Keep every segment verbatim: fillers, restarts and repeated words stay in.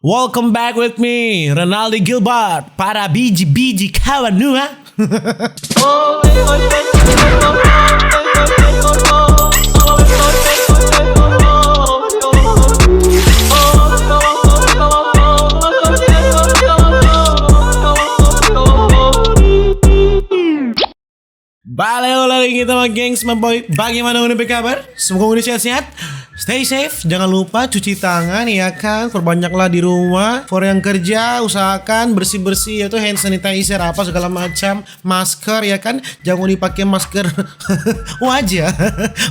Welcome back with me, Renaldi Gilbert, para biji-biji kawan nua. Bale ulang lagi kita sama gengs, my boy. Bagaimana ngoni pe kabar? Semoga ngoni sehat-sehat. Stay safe, jangan lupa cuci tangan, ya kan? Perbanyaklah di rumah. For yang kerja, usahakan bersih-bersih, yaitu hand sanitizer, apa segala macam, masker, ya kan? Jangan ngoni pake masker wajah.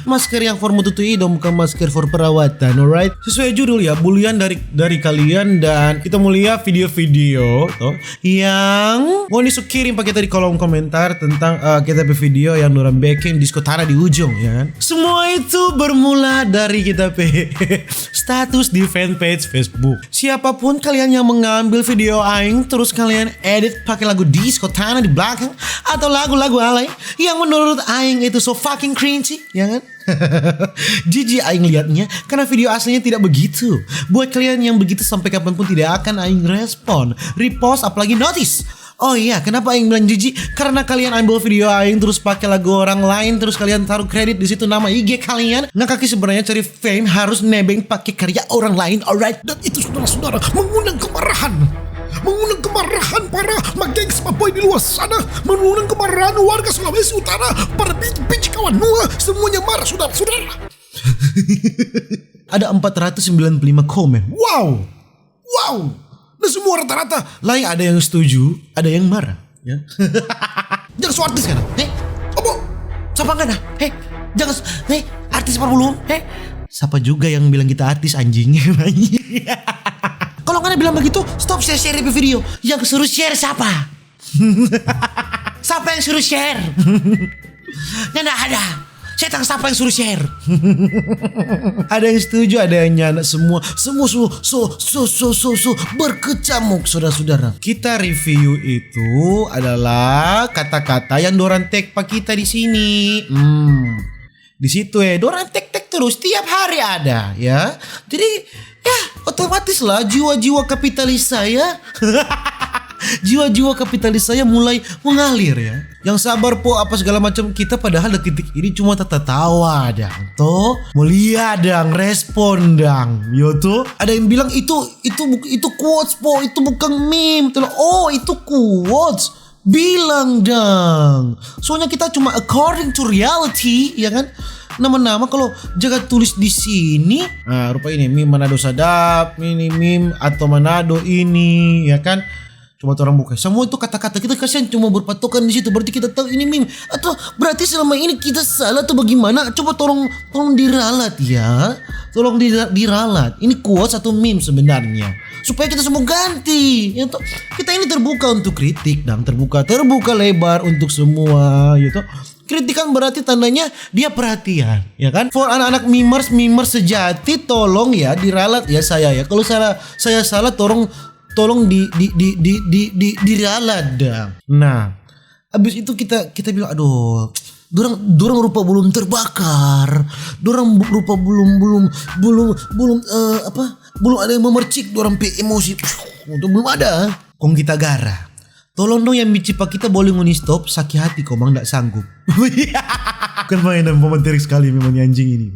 Masker yang for mo tutu idong, bukan masker for perawatan, alright? Sesuai judul ya, bulian dari dari kalian, dan kita mo lia video-video toh yang ngoni so kirim pa kita di kolom komentar tentang, eh, kita pe video yang dorang beking disko tanah di ujung, ya kan? Semua itu bermula dari kita pe status di fanpage Facebook. Siapapun kalian yang mengambil video aing terus kalian edit pake lagu disko tanah di belakang atau lagu-lagu alay yang menurut aing itu so fucking cringy, ya kan? Jijik aing liatnya, karena video aslinya tidak begitu. Buat kalian yang begitu, sampai kapanpun tidak akan aing respon, repost, apalagi notice. Oh iya, kenapa aing bilang jijik? Karena kalian ambil video aing, terus pake lagu orang lain, terus kalian taruh kredit di situ nama I G kalian. Nah, kaki sebenarnya cari fame harus nebeng pake karya orang lain, alright? Dan itu, saudara-saudara, mengundang kemarahan. Mengundang kemarahan para magengs, my boy di luar sana. Mengundang kemarahan warga Sulawesi Utara. Para biji-biji kawan nua, semuanya marah, saudara-saudara. Ada empat ratus sembilan puluh lima komen. Wow! Wow! Dan semua rata-rata, lain ada yang setuju, ada yang marah, ya. Jangan so artis kan? Hei, opo? Sapa ngana? Hei, jangan s-, hei, artis apa belum? Hei, sapa juga yang bilang kita artis, anjing? Kalau ngana bilang begitu, stop share-share di video. Yang suruh share siapa? Sapa yang suruh share? Nyanda ada. Setang, sapa yang suruh share? Ada yang setuju, ada yang nyanda. Semua, semua so, so, so, so, so, so berkecamuk, saudara-saudara. Kita review itu adalah kata-kata yang dorang tag pa kita di sini. Hmm. Di situ, eh, dorang tag-tag terus, tiap hari ada, ya. Jadi, ya, otomatis lah jiwa-jiwa kapitalis saya, jiwa-jiwa kapitalis saya mulai mengalir, ya. Yang sabar po, apa segala macam, kita padahal detik ini cuma tatatawa dang, to. Mo lia dang, respon dang, yo to. Ada yang bilang, "Itu, itu buk-, itu quotes po, itu bukan meme." Tuh, oh, itu quotes. Bilang dang. Soalnya kita cuma according to reality, ya kan? Nama-nama kalau jaga tulis di sini, nah, rupa ini meme Manado Sadap, ini meme atau Manado ini, ya kan? Coba torang buka. Semua itu kata-kata kita kasihan cuma berpatokan di situ. Berarti kita tahu ini meme. Atau berarti selama ini kita salah atau bagaimana? Coba tolong, tolong diralat ya. Tolong dira-, diralat. Ini quotes atau meme sebenarnya. Supaya kita semua ganti. Ya toh? Kita ini terbuka untuk kritik dan terbuka, terbuka lebar untuk semua, ya toh. Kritikan berarti tandanya dia perhatian, ya kan? For anak-anak mimers, mimers sejati, tolong ya diralat ya saya ya. Kalau salah, saya salah, tolong, tolong di, di, di, di, di, di, diralat dah. Nah, abis itu kita, kita bilang, "Aduh, dorang, dorang rupa belum terbakar, dorang bu-, rupa belum, belum, belum, belum, eh, apa? Belum ada yang memercik dorang pe emosi, itu belum ada." Kong kita gara. Tolong dong, yang bici pa kita boleh ngoni stop, saki hati komang ndak sanggup. Kan main dan pemantik sekali memang ni anjing ini.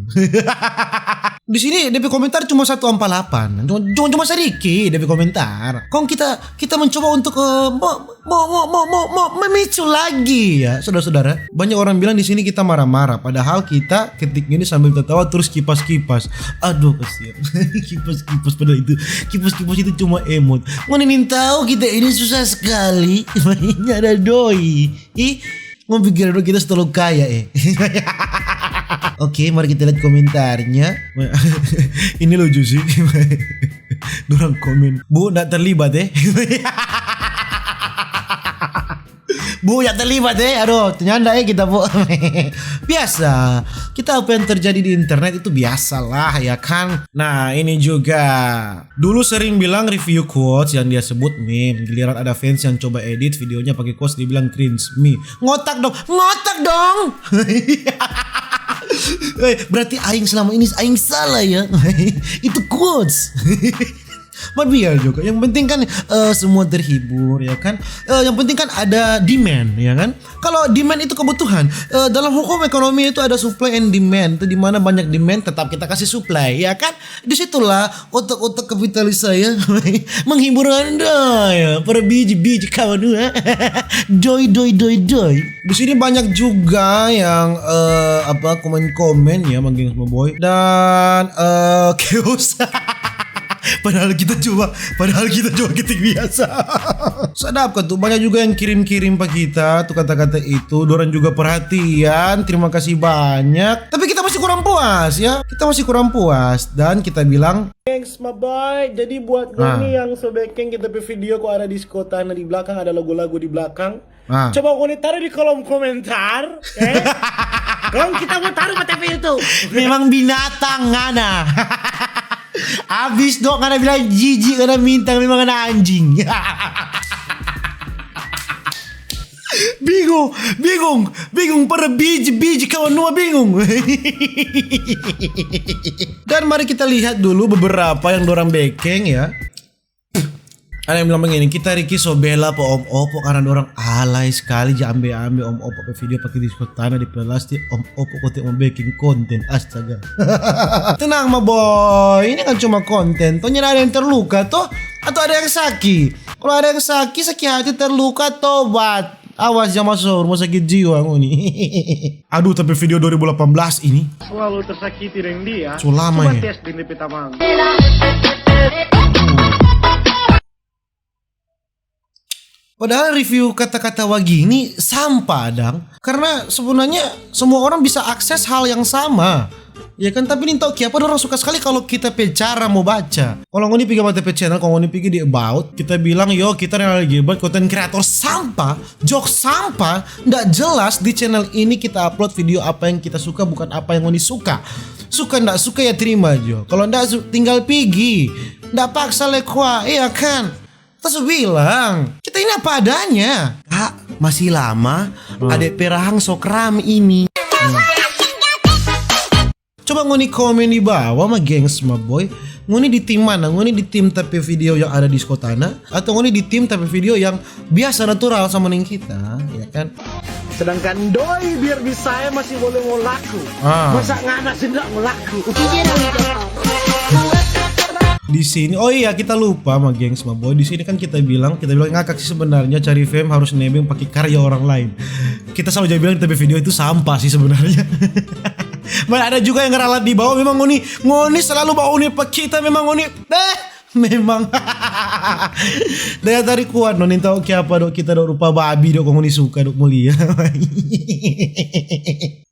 Di sini depe komentar cuma satu ampa lapan. Cuma, cuma, cuma sedikit depe komentar. Kong kita, kita mencoba untuk, eh, mo-, mo-, mo-, mo-, mo-, mo-, memicu lagi ya, saudara-saudara. Banyak orang bilang di sini kita marah-marah, padahal kita ketik ini sambil tertawa terus kipas-kipas. Aduh, kasihan. Kipas-kipas, padahal itu kipas-kipas itu cuma emot. Ngoni nintau kita ini susah sekali. Mainnya ada doi. Ih, ngoni pikir dulu kita terlalu kaya, eh. Oke, mari kita lihat komentarnya. Ini lucu sih. Dorang komen, "Bu, ndak terlibat, eh." Bu, ndak terlibat, eh. Aduh, nyanda, eh, kita, Bu. Biasa. Kita, apa yang terjadi di internet itu biasalah, ya kan? Nah, ini juga. Dulu sering bilang review quotes yang dia sebut meme. Giliran ada fans yang coba edit videonya pakai quotes, dia bilang cringe. Mi, ngotak dong, ngotak dong. Eh, berarti aing selama ini aing salah ya. Itu quotes. Mar biar juga, yang penting kan eh, semua terhibur, ya kan. Eh, yang penting kan ada demand, ya kan. Kalau demand itu kebutuhan, eh, dalam hukum ekonomi itu ada supply and demand. Itu di mana banyak demand, tetap kita kasih supply, ya kan. Disitulah otak-otak kapitalis saya menghibur anda, ya, para biji-biji kawan dua. Doi, doi, doi, doi. Di sini banyak juga yang eh, apa, komen-komen, ya, manggil sama boy dan eh, chaos. Padahal kita cuma, padahal kita cuma ketik biasa. Sadap kan tuh, banyak juga yang kirim-kirim pa kita tuh kata-kata itu. Dorang juga perhatian, terima kasih banyak. Tapi kita masih kurang puas, ya. Kita masih kurang puas dan kita bilang, "Thanks, my boy." Jadi buat ngoni yang so bekeng kita pe video, kok ada diskotana di belakang, ada lagu-lagu di belakang. Ah. Coba ngoni taruh di kolom komentar, eh? Kong kita mau taruh pa T V itu. Memang binatang ngana. Abis dok ngana bilang jijik, ngana minta, memang ngana anjing. Bingung, bingung, bingung, para biji-biji kawan dua bingung. Dan mari kita lihat dulu beberapa yang dorang bekeng, ya. Ada yang bilang begini, kita Riki so bela pa Om Opo karena dorang alay skali ja ambe-ambe Om Opo pe video pake diskotana di plastik. Om Opo kote mo beking konten, astaga. Tenang ma boy, ini kan cuma konten. Toh nyanda ada yang terluka toh? Atau ada yang saki? Kalau ada yang saki, saki hati, terluka, tobat. Awas jang maso rumah sakit jiwa ngoni. Aduh, tapi video dua ribu delapan belas ini. Selalu tersakiti deng dia. So lama. Coba ya? Tes deng depe tamang. Padahal review kata-kata wagini sampah dang. Karena sebenarnya semua orang bisa akses hal yang sama. Ya kan, tapi nintau kiapa dorang suka skali kalo kita pe cara mo baca. Kalo ngoni pigi mata pe channel, kalo ngoni pigi di about, kita bilang, "Yo, kita Renal Gilbert, konten kreator sampah, jok sampah, ndak jelas di channel ini kita upload video apa yang kita suka, bukan apa yang ngoni suka. Suka ndak suka ya terima jo. Kalo ndak su-, tinggal pigi. Ndak paksa le kwa, iya kan?" Kita su bilang, kita ini apa adanya. Kak, masih lama, hmm, ade pe rahang so kram ini. Hmm. Coba ngoni komen di bawah ma gengs ma boy. Ngoni di tim mana? Ngoni di tim tapi video yang ada di skotana? Atau ngoni di tim tapi video yang biasa natural sama deng kita, ya kan? Sedangkan doi biar bisa ya masih boleh mau laku. Ah. Masa ngana sih ndak mau laku? Di sini, oh iya, kita lupa ma gengs ma boy. Di sini kan kita bilang, kita bilang ngakak sih sebenarnya, cari fame harus nebeng pakai karya orang lain. Kita selalu jadi bilang tapi video itu sampah sih sebenarnya. Mana ada juga yang ngeralat di bawah. Memang ngoni, ngoni selalu bawa ngoni pa kita. Memang ngoni, eh, memang. Daya tarik kuat no, nintau kiapa dok, kita dok rupa babi dok, ngoni suka dok mulia.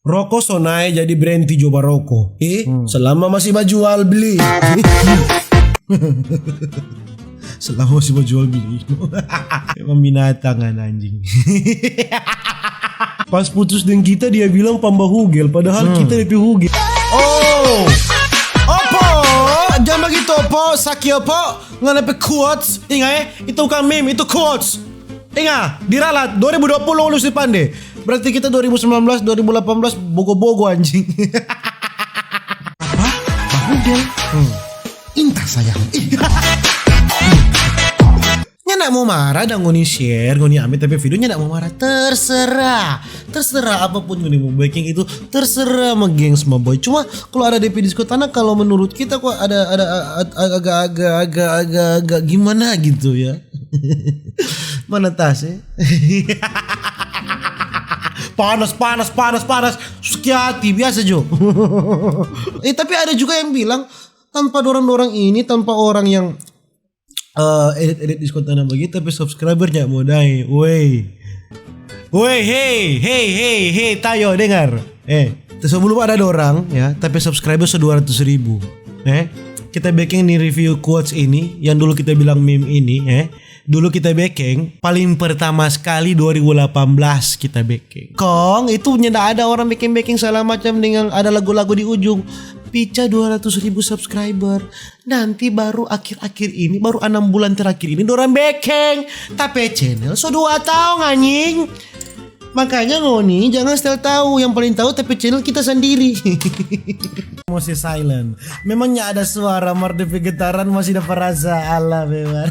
Roko so nae, jadi brenti jo baroko. Eh, hmm, selama masih bajual beli. Selama masih bajual beli. Emang binatang kan, anjing. Pas putus deng kita, dia bilang pamba hugel, padahal, hmm, kita depe hugel. Oh, Opo, jangan begitu Opo, saki Opo. Ngana pe quotes, inga eh, itu bukan meme, itu quotes. Inga, diralat, dua ribu dua puluh lulus di Pande. Berarti kita dua ribu sembilan belas, dua ribu delapan belas, bogo-bogo, anjing. Apa? Bahugel? Hmm. Inta sayang. Ih. Nyanda mau marah dang ngoni share, ngoni ambil tapi video nyanda mau marah. Terserah. Terserah apapun ngoni mau bikin itu, terserah ma gengs ma boy. Cuma kalau ada depe diskotana, kalau menurut kita kok ada, ada, a-, a-, agak, agak, agak, agak, agak gimana gitu ya. Mana tas ya? Panas, panas, panas, panas. Sukiati biasa jo. Eh, tapi ada juga yang bilang, tanpa dorang-dorang ini, tanpa orang yang eh, edit-edit diskon tanah bagi, tapi subscribernya mau dai. Woi. Woi, hey, hey, hey, hey, tayo, dengar. Eh, sebelum ada dorang, ya, tapi subscriber so dua ratus ribu. Eh, kita bikin nih review quotes ini, yang dulu kita bilang meme ini, eh. Dulu kita bikin, paling pertama sekali dua ribu delapan belas kita bikin. Kong, itu nyanda ada orang bikin-bikin segala macam dengan ada lagu-lagu di ujung. Pica dua ratus ribu subscriber. Nanti baru akhir-akhir ini, baru enam bulan terakhir ini dorang bekeng. Tapi channel so dua tahun, anjing. Makanya ngoni jangan setel tahu, yang paling tahu tapi channel kita sendiri. Masih silent. Memangnya ada suara mar depe getaran masih dapa rasa ala memang.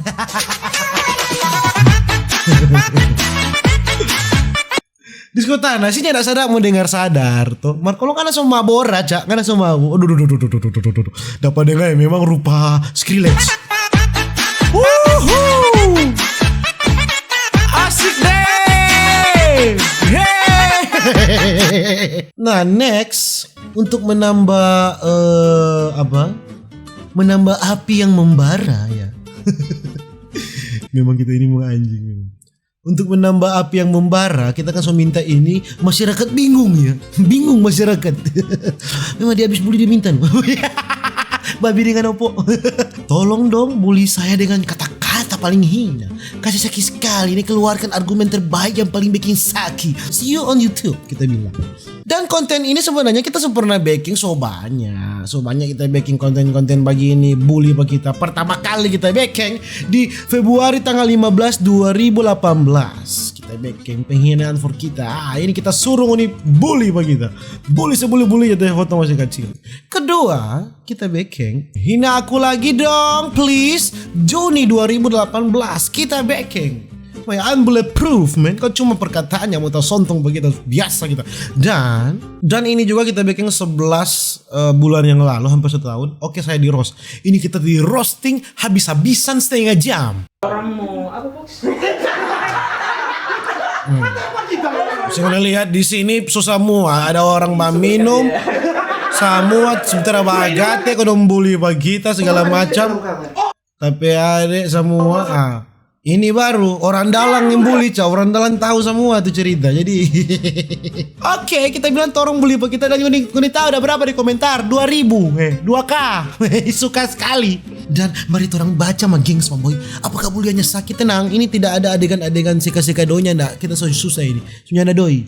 Diskotana sini ada sadar mau dengar sadar tuh. Mar kalau kana so mabora, Cak, kana so mabo. Aduh, duh, duh, duh, duh, duh, duh, duh, duh. Dapa dengar ya, memang rupa Skrillex. Wuhu! Asik deh. Hey! Nah, next untuk menambah eh, apa? Menambah api yang membara ya. Memang kita ini mau anjing memang. Untuk menambah api yang membara, kita kan so minta ini, masyarakat bingung ya. Bingung masyarakat. Memang dia habis buli dia minta no. Babi dengan opo. Tolong dong buli saya dengan kata-kata paling hina. Kasih saki sekali ini, keluarkan argumen terbaik yang paling bikin saki. See you on YouTube, kita bilang. Dan konten ini sebenarnya kita so pernah beking so banyak. So banyak kita beking konten-konten bagini, buli pa kita. Pertama kali kita beking di Februari tanggal lima belas dua ribu delapan belas. Kita beking penghinaan for kita. Ah, ini kita suruh ngoni buli pa kita. Buli sebuli-buli kita yang foto masih kecil. Kedua, kita beking hina aku lagi dong, please. Juni dua ribu delapan belas, kita beking. Weh, unbulletproof, man. Kau cuma perkataan yang mau tahu sontong begitu biasa kita. Dan dan ini juga kita beking sebelas eh, bulan yang lalu, hampir satu tahun. Oke, saya di roast. Ini kita di roasting habis-habisan setengah jam. Orang mau apa, Box? Hmm. Saya udah lihat di sini susah mua. Ada orang minum, samua sementara bagate, kodong buli bagita segala macam. Tapi ade samua. Ah. Ini baru orang dalam yang buli, Cak. Orang dalam tahu samua tu cerita. Jadi, oke, kita bilang torang buli pa kita dan ngoni, ngoni tahu ada berapa di komentar? Dua ribu, eh, dua K. Suka sekali. Dan mari torang baca ma gengs, ma boy. Apakah buliannya sakit? Tenang, ini tidak ada adegan-adegan seka-seka donya, ndak. Kita so susah ini. Sunyanda doi.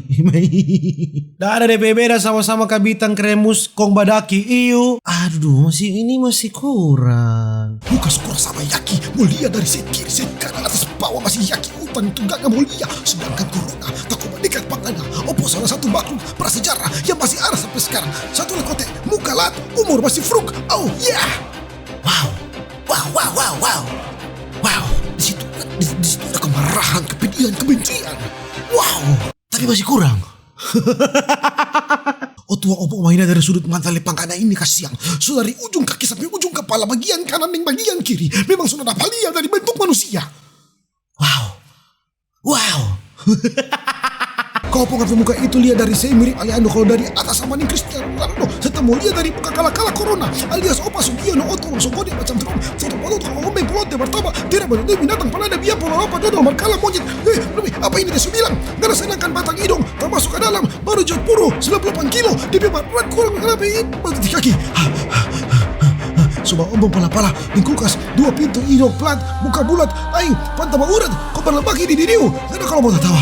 Dada de bebeda sama-sama kabitang kremus kong badaki, iyo. Aduh, masih ini masih kurang. Muka skor sama yaki, mulia dari sekiri sekara atas bawah masih yaki utang tungganga mulia. Sedangkan corona, tako badekat pangana. Opo salah satu makhluk prasejarah yang masih ada sampai sekarang. Satu lekote, muka lat, umur masih fruk. Oh yeah. Wow. Wow, wow, wow, wow. Wow, di situ, di, di situ ada kemarahan, kepedihan, kebencian. Wow. Tapi masih kurang. Oh, tuang opo maina dari sudut mata le pangana ini kasiang. So dari ujung kaki sampai ujung kepala bagian kanan deng bagian kiri memang so dapa lia dari bentuk manusia. Wow. Wow. Kau pung muka itu lia dari se mirip Aleandro, kalau dari atas sama deng Cristiano Ronaldo, serta mo lia dari muka kala-kala corona alias opa Sugiono, oto so gode macam Trump, satu potong tukang ombeng pulote pertama, tidak berhenti binatang panada bia polo apa dodol markala monyet. Eh, apa ini dia su bilang? Ngana senangkan batang idong, tamasuk ka dalam, baru jot puru, sembilan puluh delapan kilo, dia pe berat kurang berapa ini? Di kaki. Suba ombong pala-pala, di kulkas, dua pintu, idong plat, muka bulat, aing, panta baurat, kau berlebaki di diriu. Karena kalau mau tatawa,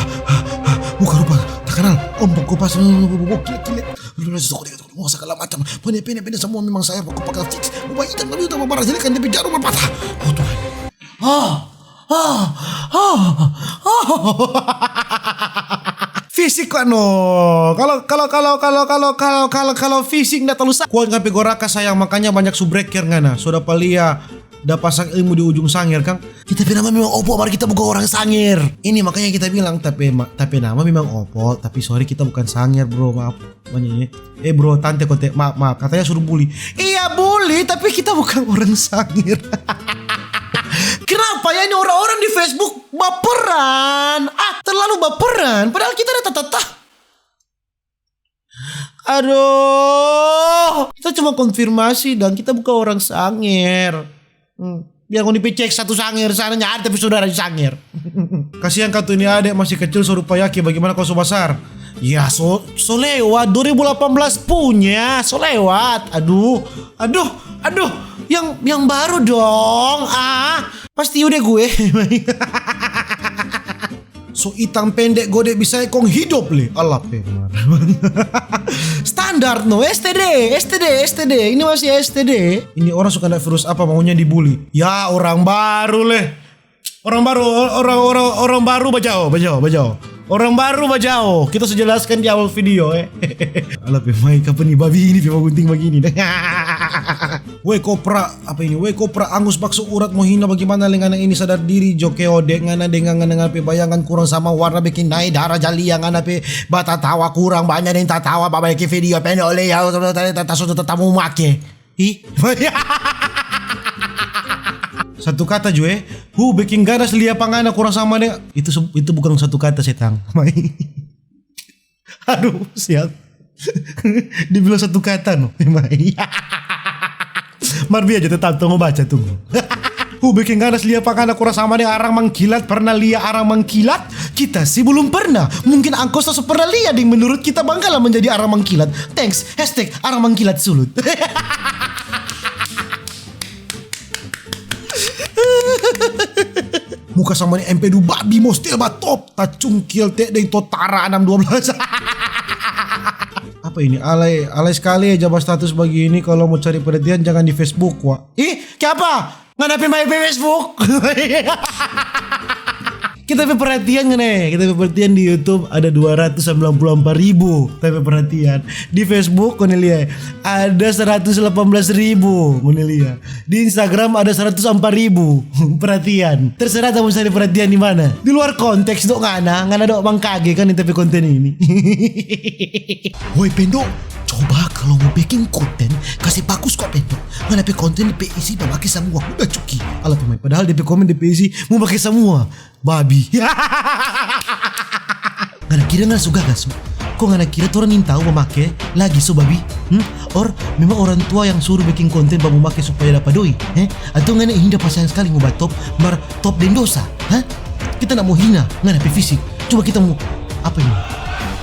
muka rupa, tak kenal, ombong kupas, kilat-kilat, mau segala macam, pene-pene, pene semua memang saya, kau pakai fix, ubah hitam, lalu tambah marah, jadi kan dia pe jarum patah. Oh Tuhan. Oh, oh, oh, oh. Fisik kok no. Kalau kalau kalau kalau kalau kalau kalau kalau fisik nda terlalu sa-, kuat ngape goraka sayang, makanya banyak subreker ngana. So dapa lia, da pasang ilmu di ujung sanger kang. Kita pe nama memang opo, mar kita bukan orang sanger. Ini makanya kita bilang tapi ma-, tapi nama memang opo, tapi sorry kita bukan sanger bro, maaf. Makanya, eh bro, tante, konten, maaf, maaf, katanya suruh bully. Iya bully, tapi kita bukan orang sanger. Kenapa ya ini orang-orang di Facebook baperan? Ah, terlalu baperan. Padahal kita ada tatata. Aduh, kita cuma konfirmasi dan kita bukan orang sanger. Hmm. Biar ngoni pi cek satu sanger sana, nyanda ada tapi saudara di sanger. Kasihan katu ini ade masih kecil so rupa yaki, bagaimana kalo so basar? Ya so, so lewat, dua ribu delapan belas punya, so lewat. Aduh, aduh, aduh, yang yang baru dong. Ah, pasti udah gue. So itang pende gode bisa kong hidop le. Alah pe mar. Standar no, S T D, S T D, S T D. Ini masih S T D. Ini orang suka ada virus apa maunya dibully? Ya orang baru le. Orang baru, orang orang orang baru bajao, bajao, bajao. Orang baru bajao, kita sudah jelaskan di awal video, eh. Ala pe mai, kapan ni babi ini pe bagunting bagini? Weh, kopra, apa ini? Weh, kopra angus bakso urat mo hina, bagaimana le ngana ini? Sadar diri jo, keode ngana deng ngana, ngana pe bayangan kurang sama warna, bikin nae dara jalia ngana pe. Batatawa kurang banya deng tatawa, babaiki video pendek le ya, tatamu make. Ih. Satu kata jo, eh. Hu, beking ganas lia pa ngana kurang sama deng. Itu se-, itu bukan satu kata, setang. Mai. Aduh, sial. Dibilang satu kata, no. Mai. Mar bia jo, tetap tunggu baca, tunggu. Hu, beking ganas lia pa ngana kurang sama deng arang mangkilat. Pernah lia arang mangkilat? Kita sih belum pernah. Mungkin angkos so pernah lia, deng menurut kita bangga lah menjadi arang mangkilat. Thanks. Hashtag arang mangkilat sulut. Muka sama ni M P dua babi, mo still ba top. Tacungkil te deng totara enam dua belas. Apa ini? Alay, alay skali ja ba status bagini. Kalo mo cari perhatian, jangan di Facebook, wa. Ih, kiapa? Ngana pe mai pe Facebook. Kita pe perhatian ngana, kita pe perhatian di YouTube ada dua ratus sembilan puluh empat ribu. Kita pe perhatian di Facebook, ngana lia, ada seratus delapan belas ribu. Ngana lia, di Instagram ada seratus empat ribu. Perhatian. Terserah ta mo cari perhatian di mana. Di luar konteks dok ngana, ngana dok mangkage kan di ta pe konten ini. Woi Pendo, coba kalau mo beking konten, kasi bagus kwa Pendo. Ngana pe konten pe isi pamake samua, udah cuki. Ala pe mai, padahal de pe komen de pe isi mo pake samua. Babi. Ngana kira ngana so gaga so? Ko ngana kira torang nintau mo make lagi so, babi? Hmm? Or memang orang tua yang suruh beking konten bamu make supaya dapa doi? Eh? Atau ngana ini dapa sayang skali mo batop, mar top deng dosa? Hah? Kita nda mo hina ngana pe fisik. Coba kita mo, apa ini?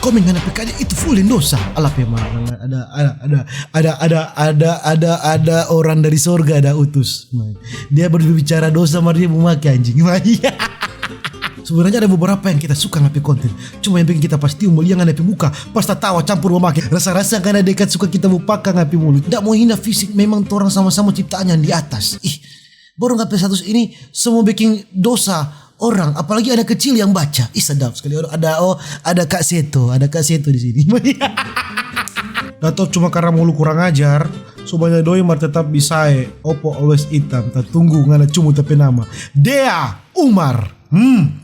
Komen ngana pe kaja itu full deng dosa. Ala pe mar, ada, ada, ada, ada, ada, ada, ada, ada orang dari sorga ada utus. Nah, dia baru bicara dosa, mar dia mo make, anjing. Sebenarnya ada beberapa yang kita suka ngana pe konten. Cuma yang bikin kita pasti mo lia ngana pe muka pas tatawa campur mo make. Rasa-rasa ngana dekat suka kita mo paka ngana pe mulut. Nda mo hina fisik, memang torang sama-sama ciptaan yang di atas. Ih, baru ngana pe status ini semua bikin dosa orang, apalagi anak kecil yang baca. Ih, sedap sekali. Ada, oh, ada Kak Seto, ada Kak Seto di sini. Dato cuma karena mulu kurang ajar, so banya doi mar tetap bisae, opo always itam, tatunggu ngana cumu ta pe nama. Dea Umar. Hmm.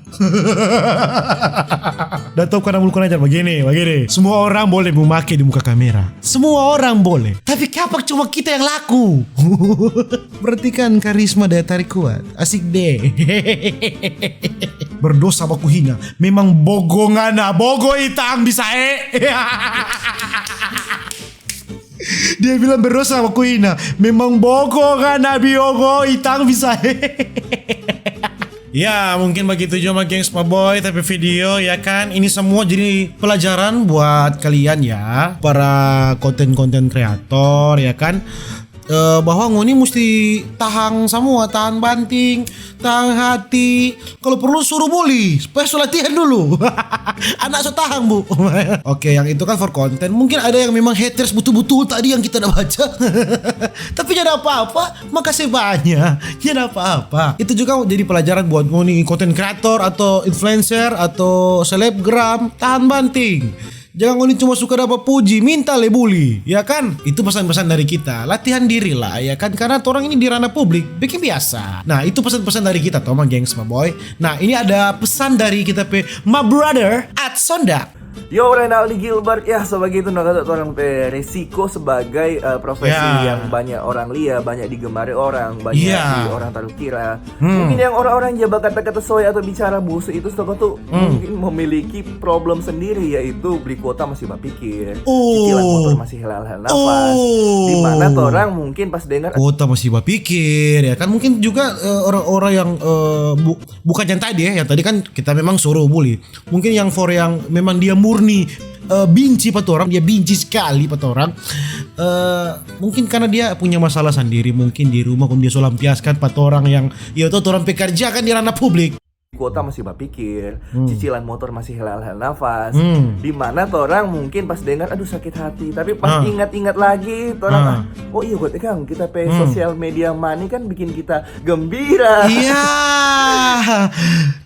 Dato karena mulu kurang ajar, bagini, bagini. Semua orang boleh mo make di muka kamera. Semua orang boleh. Tapi kiapa cuma kita yang laku? Berarti kan karisma daya tarik kuat. Asik deh. Berdosa baku hina. Memang bogo ngana, bogo itang bisae. Dia bilang berdosa baku hina. Memang bogo ngana, biogo itang bisae. Ya, mungkin begitu juga, gengs, my boy, tapi video, ya kan, ini semua jadi pelajaran buat kalian, ya, para konten-konten kreator, ya kan. Eh, bahwa ngoni musti tahang samua, tahang banting, tahang hati. Kalau perlu suruh buli, supaya su latihan dulu. Anak so tahang, Bu. Oke, yang itu kan for konten. Mungkin ada yang memang haters betul-betul tadi yang kita udah baca. Tapi nyanda apa-apa, makasih banyak. Nyanda apa-apa. Itu juga jadi pelajaran buat ngoni konten kreator atau influencer atau selebgram. Tahan banting. Jangan ngoni cuma suka dapa puji, minta le buli, ya kan? Itu pesan-pesan dari kita. Latihan diri lah, ya kan? Karena torang ini di ranah publik, bikin biasa. Nah, itu pesan-pesan dari kita, toma, gengs, my boy. Nah, ini ada pesan dari kita pe my brother at Sonda. Yo, Renaldi Gilbert, ya, so bagitu no kata orang pe resiko sebagai eh, profesi Ya. yang banyak orang lia, banyak digemari orang, banyak Ya. di orang taruh kira. Hmm. Mungkin yang orang-orang yang bakal kata-kata soe atau bicara busuk itu, so tu Hmm. mungkin memiliki problem sendiri, yaitu beli kuota masih bapikir, Oh. cicilan motor masih hela-hela nafas. Oh. Di mana orang mungkin pas dengar Kuota masih bapikir, ya kan? Mungkin juga eh, orang-orang yang eh, bu- bukan yang tadi, ya, yang tadi kan kita memang suruh buli. Mungkin yang for yang memang dia murni eh, binci pa torang, dia binci sekali pa torang. Eh, mungkin karena dia punya masalah sendiri, mungkin di rumah, kong dia so lampiaskan pa torang yang, ya, to, torang pe kerja kan di ranah publik. Kuota masih bapikir, Hmm. cicilan motor masih hela-hela nafas. Hmm. Di mana orang mungkin pas dengar, aduh, sakit hati. Tapi pas Ah. ingat-ingat lagi, orang, Ah. "Ah, oh iya, buat Kang, kita pe Hmm. sosial media money kan bikin kita gembira." Iya.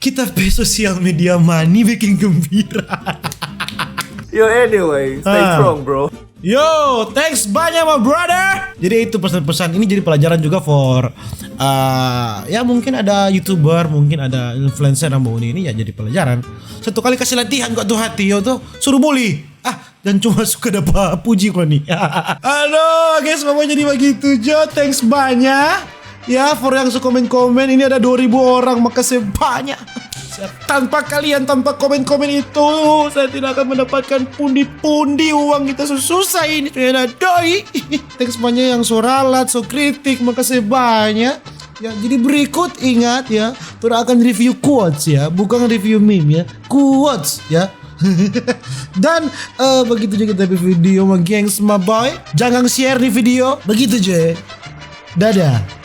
Kita pe sosial media money bikin gembira. Yo, anyway, stay Ah. strong, bro. Yo, thanks banyak, my brother. Jadi itu pesan-pesan ini jadi pelajaran juga for uh, ya mungkin ada YouTuber, mungkin ada influencer yang mau ini ya jadi pelajaran. Satu kali kasih latihan kok tuh hati yo tuh suruh bully. Ah, dan cuma suka dapat puji kok nih. Halo, guys, mau jadi begitu jo. Thanks banyak. Ya, for yang su komen-komen, ini ada dua ribu orang, makasih banyak. Tanpa kalian, tanpa komen-komen itu, saya tidak akan mendapatkan pundi-pundi uang kita su susah ini. Sudah doi. Thanks banyak yang so ralat, so kritik, makasih banyak. Ya, jadi berikut ingat ya, torang akan review quotes ya, bukan review meme ya. Quotes ya. Dan eh, begitu juga kita pe video, my gengs, my boy. Jangan share di video. Begitu je. Dadah.